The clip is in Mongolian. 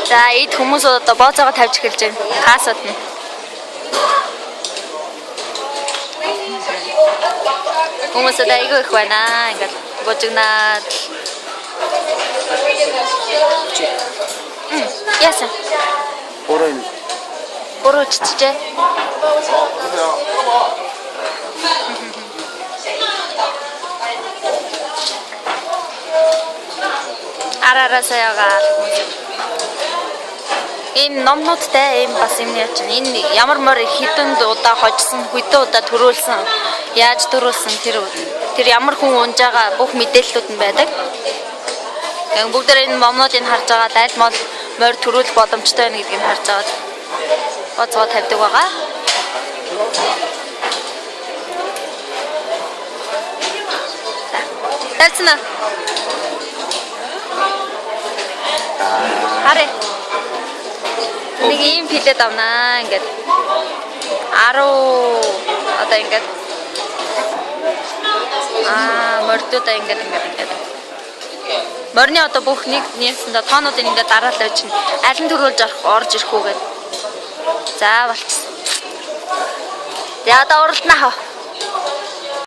За эд хүмүүс одоо бооцоогоо тавьж эхэлж байна. Кассууд нь. Хүмүүс одоо айгүй их байна. Ингээд бужигнаад. Яасан? Буруу. Буруу чичжээ. Арараасаа яваа хүмүүс. Ийм номнуудтай ийм бас юм яа чинь энэ ямар морь хэдэн удаа хожсон, хэдэн удаа төрүүлсэн, яаж төрүүлсэн тэр ямар хүн унж байгаа бүх мэдээллүүд нь байдаг. Яг бүгд энэ номнуудыг харж байгаа аль мол морь төрүүлэх боломжтой байна гэдгийг харж байгаа. Боцгоо тавьдаг байгаа. Тавьсан уу? Харъя. Нэг ийм филет авнаа ингээд. 10 одоо ингээд мордуудаа ингээд. Морины одоо бүх нэг нээсэндээ тоонуудыг ингээд дараалал чинь аль нь төрүүлж орж ирэх үү гэд. За болчихсон. За одоо уралдана хаа.